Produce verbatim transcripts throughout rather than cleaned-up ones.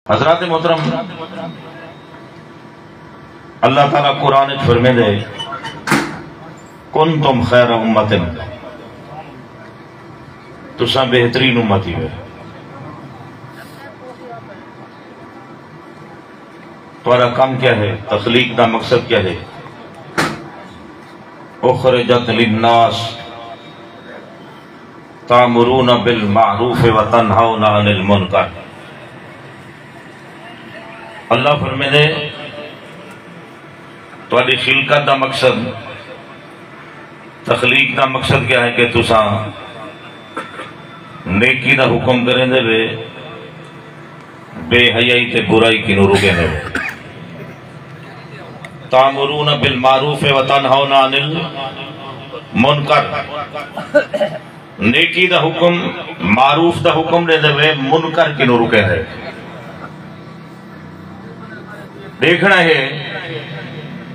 حضرات محترم، اللہ تعالیٰ قرآن وچ فرمیندے، "کنتم خیر امۃ"، تساں بہترین امت ہیوے۔ تہاݙا کم کیا ہے؟ تخلیق دا مقصد کیا ہے؟ اخرجت للناس تأمرون بالمعروف وتنهون عن المنکر۔ اللہ فرمیندے، تہاݙی خلقت دا مقصد، تخلیق دا مقصد کیا ہے کہ تساں نیکی دا حکم کریندے وے، بے حیائی تے برائی کنوں رکیندے وے۔ تأمرون بالمعروف وتنهون عن المنکر، نیکی دا حکم، معروف دا حکم ݙیندے وے، منکر کنوں رکیندے وے۔ ݙیکھݨا ہے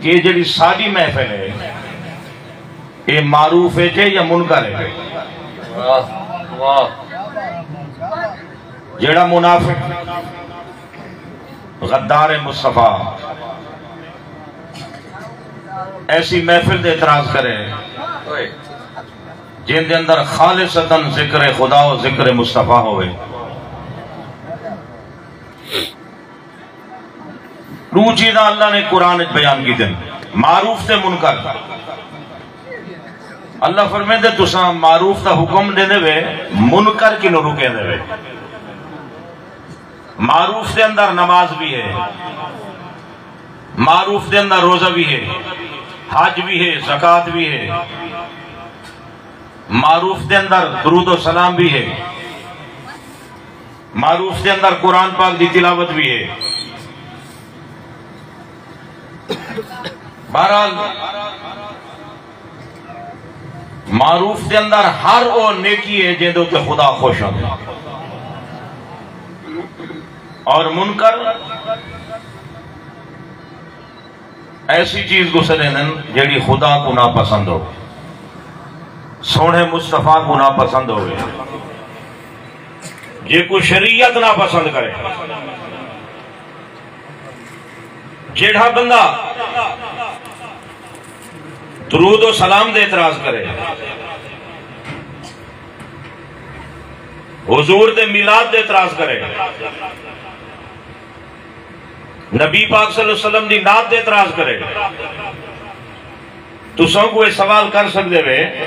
کہ جیڑھی ساݙی محفل ہے، اے معروف ہے جے یا منکر ہے؟ واہ، واہ۔ جیڑھا منافق، غدار مصطفیٰ، ایسی محفل دے اعتراض کرے جن دے اندر خالصتاً ذکر خدا و ذکر مصطفیٰ ہوئے، ݙو چیزاں اللہ نے قرآن وچ بیان کیتن، معروف تے منکر۔ اللہ فرمیندے، تساں معروف دا حکم ݙیندے وے، منکر کنوں رکیندے وے۔ معروف دے اندر نماز بھی ہے، معروف دے اندر روزہ بھی ہے، حج بھی ہے، زکوٰۃ بھی ہے، معروف دے اندر درود و سلام بھی ہے، معروف دے اندر قرآن پاک دی تلاوت بھی ہے۔ بہرحال، معروف دے اندر ہر او نیکی ہے جیندے اتے خدا خوش ہوندا۔ اور منکر ایسی چیز کوں سݙیندن جیڑھی خدا کوں ناپسند ہو، سوہݨے مصطفیٰ کوں ناپسند ہووے، جیکوں شریعت ناپسند کرے۔ جیڑھا بندہ درود و سلام دے اعتراض کرے، حضور دے میلاد دے اعتراض کرے، نبی پاک صلی اللہ علیہ وسلم دی نعت دے اعتراض کرے، تساں کوں اے سوال کر سڳدے وے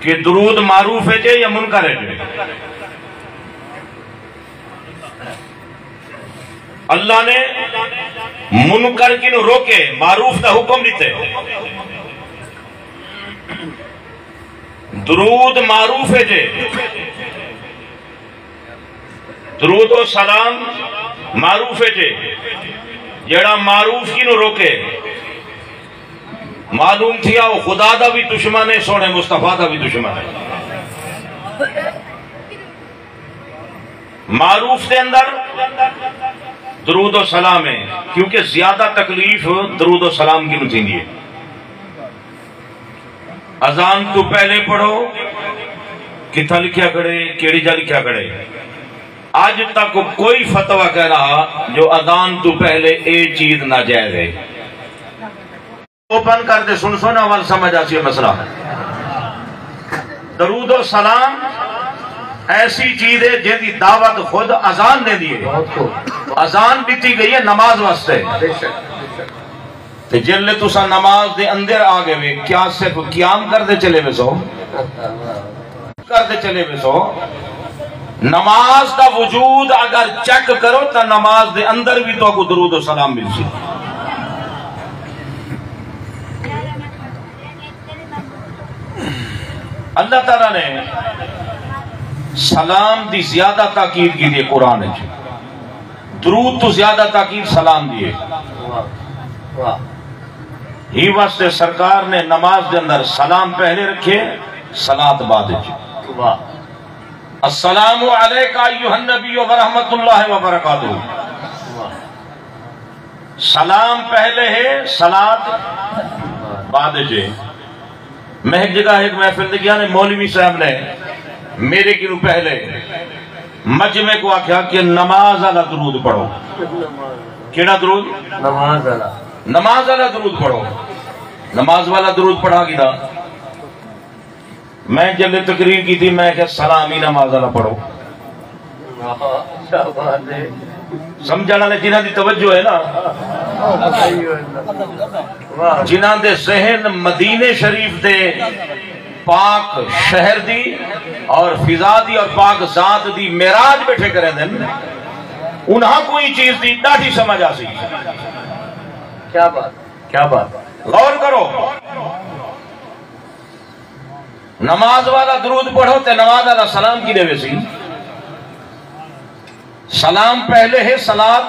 کہ درود معروف ہے جے یا منکر ہے جے؟ اللہ نے منکر کنوں روکے، معروف دا حکم ݙتے۔ درود معروف ہے جے، درود و سلام معروف ہے جے، جیڑھا معروف کنوں روکے، معلوم تھیا او خدا دا بھی دشمن ہے، سوہݨے مصطفیٰ دا بھی دشمن ہے۔ معروف دے اندر درود و سلام ہے، کیونکہ زیادہ تکلیف درود و سلام کنوں تھیندی ہے۔ اذان توں پہلے پڑھو، کتھاں لکھیا کھڑے، کیڑھی جا لکھیا کھڑے۔ اڄ تک کوئی فتویٰ کائنا جو اذان توں پہلے اے چیز ناجائز ہے۔ اوپن کر تے سݨسو نا، ول سمجھ آسی مسئلہ۔ درود و سلام ایسی چیز ہے جیندی دعوت خود اذان ݙیندی ہے۔ بہت خوب۔ اذان ݙتی ڳئی ہے نماز واسطے۔ بے شک، بے شک۔ تے جیلے تساں نماز دے اندر آ ڳئے وے، کیا صرف قیام کر تے چلے ویسو؟ کر تے چلے ویسو۔ نماز دا وجود اگر چیک کرو تاں نماز دے اندر وی تہاکوں درود و سلام ملسی۔ اللہ تعالیٰ نے سلام دی زیادہ تاکید کیتی ہے قرآن وچ، درود تو زیادہ تاکید سلام دی ہے۔ واہ، واہ۔ ہی واسطے سرکار نے نماز دے اندر سلام پہلے رکھے، صلاۃ بعد وچ۔ واہ۔ السلام علیک ایھا النبی ورحمۃ اللہ وبرکاتہ۔ واہ۔ سلام پہلے ہے، صلاۃ بعد وچ ہے۔ میں ہک جگہ ہک محفل تے ڳیا نے، مولوی صاحب نے میݙے کنوں پہلے مجمع کو آکھیا کہ نماز والا درود پڑھو۔ کیڑا درود؟ نماز والا۔ نماز والا درود پڑھو۔ نماز والا درود پڑھا گیا۔ میں جلے تقریر کی تھی، میں کہ سلام ہی نماز والا پڑھو۔ سمجھن والے جنہاں دی توجہ ہے نا، جنہاں دے ذہن مدینے شریف دے پاک شہر دی اور فضا دی اور پاک ذات دی معراج بیٹھے کریں دن، انہاں کو یہ چیز دی ڈاڈھی سمجھ آ سی۔ کیا بات، کیا بات۔ غور کرو۔ نماز والا درود پڑھو تے نماز والا سلام کی دے سی؟ سلام پہلے ہے، صلات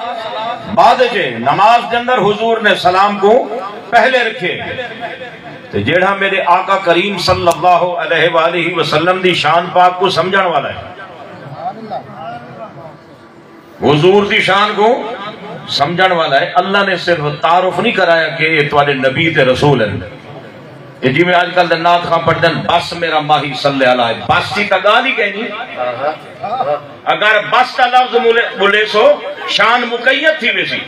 بعد ہے۔ نماز کے اندر حضور نے سلام کو پہلے رکھے۔ تے جیڑھا میرے آقا کریم صلی اللہ علیہ وآلہ وسلم دی شان پاک کو سمجھن والا ہے، حضور دی شان کو سمجھن والا ہے، اللہ نے صرف تعارف نہیں کرایا کہ یہ تواڈے نبی تے رسول ہیں۔ یہ جی میں آج کل دے نعت خواں پڑھدن، بس میرا ماہی صلی اللہ ہے، بس دی تا گال ہی کہنی۔ اگر بس دا لفظ مولے، بولے سو، شان مقید تھی ویسی،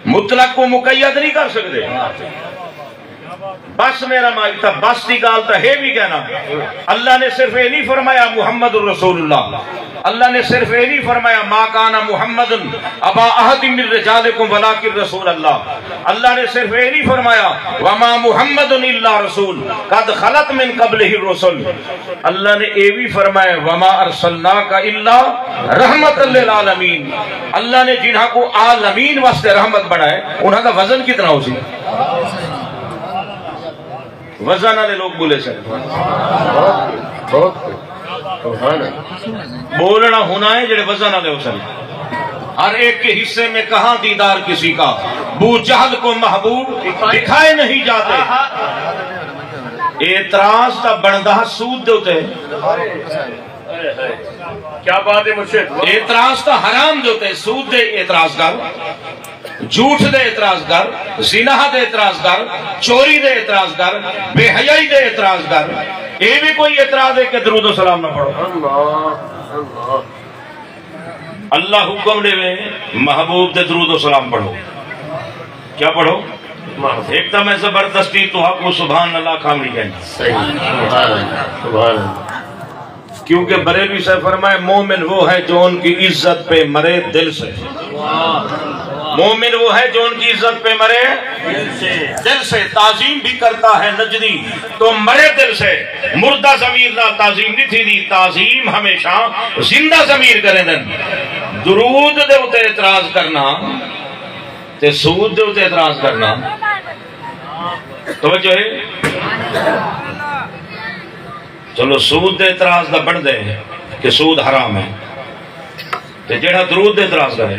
مطلق کو مقید نہیں کر سکتے۔ بس میرا مائی، تا بس دی گال تا ہے بھی کہنا۔ اللہ نے صرف یہ نہیں فرمایا محمد الرسول اللہ، اللہ نے صرف یہ نہیں فرمایا ما کان محمد ابا احد من رجالکم ولکن رسول اللہ، اللہ نے صرف یہ نہیں فرمایا وما محمد الا رسول قد خلت من قبلہ الرسل۔ اللہ نے یہ بھی فرمایا وما ارسلناک الا رحمت للعالمین۔ اللہ نے جنہاں کو عالمین واسطے رحمت بنائے، انہاں دا وزن کتنا ہو سی؟ وزن والے لوگ بولے سن۔ بہت خوب، بہت خوب۔ سبحان اللہ۔ بولنا ہونا ہے جڑے وزن والے ہو سن۔ ہر ایک کے حصے میں کہاں دیدار کسی کا، بو جہل کو محبوب دکھائے نہیں جاتے۔ اعتراض دا بندا سود دے اتے۔ کیا بات ہے مرشد۔ اعتراض دا حرام دے اتے، سود دے اعتراض کر، جھوٹ دے اعتراض کر، زنا دے اعتراض کر، چوری دے اعتراض کر، بے حیائی دے اعتراض کر۔ اے بھی کوئی اعتراض ہے کہ درود و سلام نہ پڑھو؟ اللہ، اللہ۔ اللہ حکم ݙیوے، محبوب دے درود و سلام پڑھو۔ کیا پڑھو؟ ایک تو میں زبردستی تو حق کو سبحان اللہ کھامڑی کہیں۔ صحیح۔ سبحان اللہ، سبحان اللہ۔ کیونکہ بریلوی صاحب فرمائے، مومن وہ ہے جو ان کی عزت پہ مرے دل سے۔ مومن وہ ہے جو ان کی عزت پہ مرے دل سے، تعظیم بھی کرتا ہے نجدی تو مرے دل سے۔ مردہ ضمیر نال تعظیم نہیں تھی دی، تعظیم ہمیشہ زندہ ضمیر کریں دن۔ درود دے اتے اعتراض کرنا تے سود دے اتے اعتراض کرنا، توجہ ہے؟ چلو، سود دے اعتراض دا بݨدے کہ سود حرام ہے، تے جیڑھا درود دے اعتراض کرے،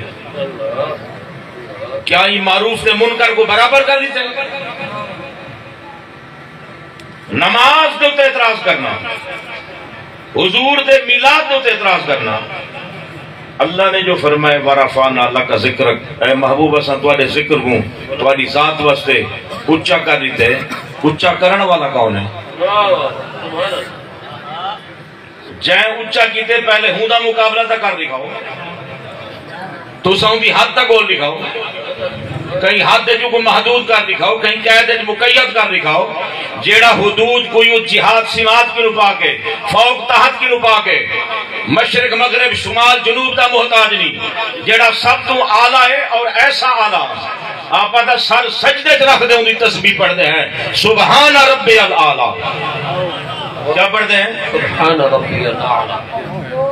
کیا یہ معروف تے منکر کو برابر کر دیتے؟ نماز دے اتے اعتراض کرنا، حضور دے میلاد دے اتے اعتراض کرنا۔ اللہ نے جو فرمائے، "ورفعنا لک ذکرک"، اے محبوب، اساں تہاݙے ذکر کوں تہاݙی ذات واسطے اچا کر ݙتے۔ اچا کرݨ والا کون ہے؟ جیں اچا کیتے، پہلے ہوں دا مقابلہ تاں کر ݙکھاؤ۔ تساں اوندی حد تاں ڳول ݙکھاؤ، کہیں حد اچ کو محدود کر ݙکھاؤ، کہیں قید اچ مقید کر ݙکھاؤ۔ جیڑھا حدود کوئی، او جہات سمات کنوں پا کے، فوق تحت کنوں پا کے، مشرق مغرب شمال جنوب دا محتاج نہیں، جیڑھا سب توں اعلیٰ ہے اور ایسا اعلیٰ، آپاں دا سر سجدے اچ رکھ دے اوندی تسبیح پڑھدے ہیں، سبحان ربی الاعلیٰ۔ کیا پڑھدے ہیں؟ سبحان ربی الاعلیٰ۔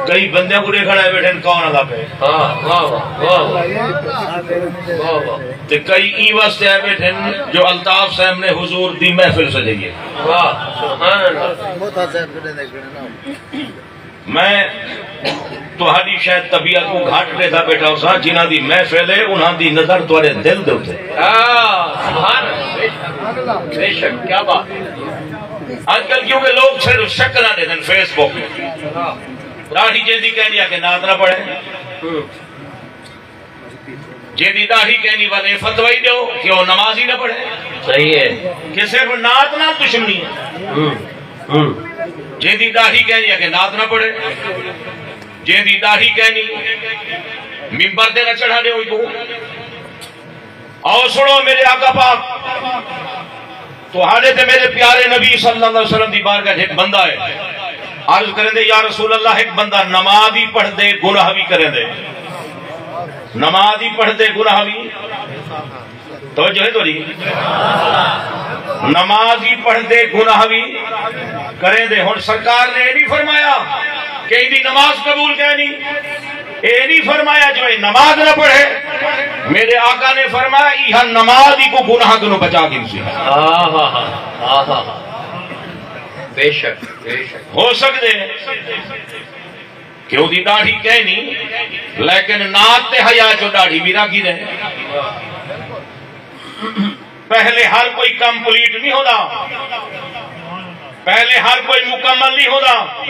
کئی بندیاں کو ݙیکھݨ آئے بیٹھے ہیں، کون آلا پہ؟ ہاں، واہ، واہ، واہ، واہ۔ واہ، واہ۔ تے کئی ایں واسطے آئے بیٹھے ہیں جو الطاف صاحب نے حضور دی محفل سجائی ہے۔ واہ، سبحان اللہ۔ میں تہاݙی شاید طبیعت کو گھٹ ݙیکھدا بیٹھا ہوساں، جنہاں دی محفل ہے، انہاں دی نظر تہاݙے دل دے اتے۔ ہاں، سبحان اللہ۔ بے شک، بے شک، کیا بات ہے۔ آج کل کیونکہ لوگ صرف شکلاں ݙیکھدن فیس بک تے۔ ݙاڑھی جیندی کہنی آ کے نعت نہ پڑھے۔ جیندی ݙاڑھی کہنی والے فتوی ݙیو کہ او نماز ہی نہ پڑھے۔ صحیح ہے۔ کہ صرف نعت نال دشمنی ہے۔ ہوں، ہوں۔ جیندی ݙاڑھی کہنی آ کے نعت نہ پڑھے۔ جیندی ݙاڑھی کینی، ممبر تے نہ چڑھا ݙے ہوئی کو۔ او سنو میرے آقا پاک، تہاݙے تے میرے پیارے نبی صلی اللہ علیہ وسلم دی بارگاہ ہک بندہ ہے۔ عرض کریندے، یا رسول اللہ، ہک بندہ نماز ہی پڑھدے، گناہ بھی کریندے۔ نماز ہی پڑھدے، گناہ بھی۔ توجہ ہے تہاݙی؟ نماز ہی پڑھدے، گناہ بھی کریندے۔ ہݨ سرکار نے اے نہیں فرمایا کہ ایندی نماز قبول کینی، اے نہیں فرمایا جو اے نماز نہ پڑھے۔ میرے آقا نے فرمایا، ایہا نماز ہی کو گناہ کنوں بچا گھنسی۔ آہا، آہا، آہا۔ بے شک، بے شک۔ ہو سڳدے کہ اوندی ݙاڑھی کینی، لیکن نات تے حیا جو ݙاڑھی بھی رکھی دے۔ پہلے ہر کوئی کمپلیٹ نہیں ہوندا، پہلے ہر کوئی مکمل نہیں ہوندا۔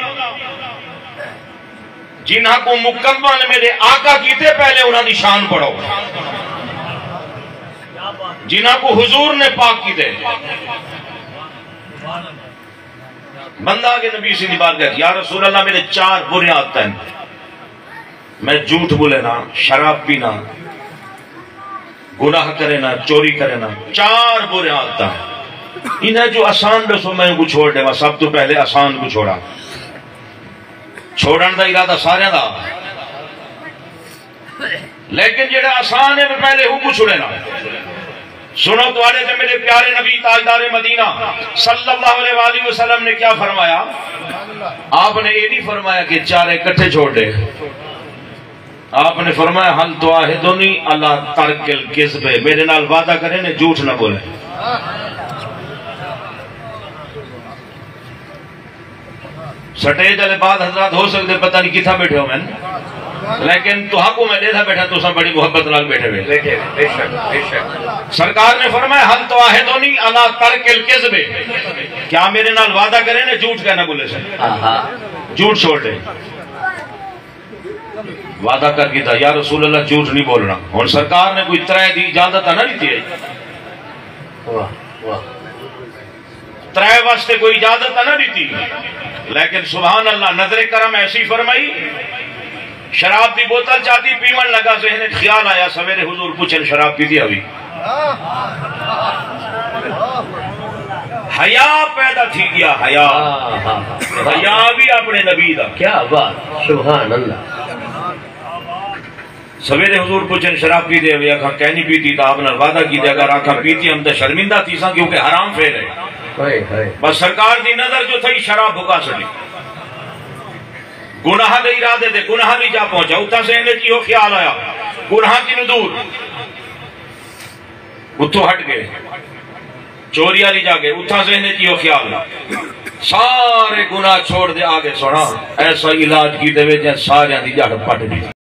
جنہاں کو مکمل میرے آقا کیتے، پہلے انہاں دی شان پڑھو۔ جنہاں کو حضور نے پاک کیتے۔ بندہ آ کے نبی سی دی بارگاہ، یا رسول اللہ، میرے چار برے عادتیں ہیں۔ میں جھوٹ بولینا، شراب پینا، گناہ کرینا، چوری کرینا، چار برے عادتیں ہیں۔ انہاں جو آسان ݙسو، میں کو چھوڑ ݙیواں۔ سب تو پہلے آسان کو چھوڑا۔ چھوڑݨ دا ارادہ ساریاں دا، لیکن جڑا آسان ہے، میں پہلے ہوں کو چھوڑینا۔ سنو، تہاݙے تے میرے پیارے نبی تاجدار مدینہ صلی اللہ علیہ وآلہ وسلم نے کیا فرمایا؟ آپ نے یہ نہیں فرمایا کہ چارے کٹھے چھوڑ دے۔ آپ نے فرمایا، "هل تعاهدني على ترك الكذب"، میرے نال وعدہ کرے نے جھوٹ نہ بولے۔ سٹیج والے بعض حضرات ہو سکدے پتہ نہیں کتھاں بیٹھے ہوون، لیکن تہاکوں میں ݙیہدا بیٹھا، تساں بڑی محبت نال بیٹھے ہوئے۔ بیٹھے، بے شک، بے شک۔ سرکار نے فرمایا، "هل تعاهدني على ترك الكذب"، کیا میرے نال وعدہ کرے نے جھوٹ کہنا بولے سے؟ آہا۔ جھوٹ چھوڑ دے۔ وعدہ کر کیتا، یا رسول اللہ، جھوٹ نہیں بولنا۔ ہن سرکار نے کوئی ترے دی اجازت نہ ݙتی ہے۔ واہ، واہ۔ ترے واسطے کوئی اجازت نہ ݙتی، لیکن سبحان اللہ، نظر کرم ایسی فرمائی، شراب دی بوتل چاتی پیوݨ لگا، ذہن وچ خیال آیا، سویرے حضور پوچھن، "شراب پیتی ہوئی؟" حیا پیدا تھی ڳیا، حیا۔ ہاں، ہاں۔ حیا بھی اپنے نبی دا۔ کیا بات، سبحان اللہ۔ سویرے حضور پوچھن، "شراب پیتے ہوئے؟" آکھاں، "کہیں نہیں پیتی۔" تاں آپ نال وعدہ کیتے، "اگر آکھاں پیتی ہم تاں شرمندہ تھیساں، کیونکہ حرام فعل ہے۔" ہائے، ہائے۔ بس سرکار دی نظر جو تھئی، شراب بھکا سٹی۔ گناہ دے ارادے تے گناہ دی جا پہنچا، اتھاں ذہن وچ ایہو خیال آیا، گناہ کنوں دور، اتھوں ہٹ گئے، چوری والی جا گئے، اتھاں ذہن وچ ایہو خیال، سارے گناہ چھوڑ دے آ گئے۔ سوہݨا، ایسا علاج کیتے وے جیں ساریاں دی جڑ پٹ ݙتی۔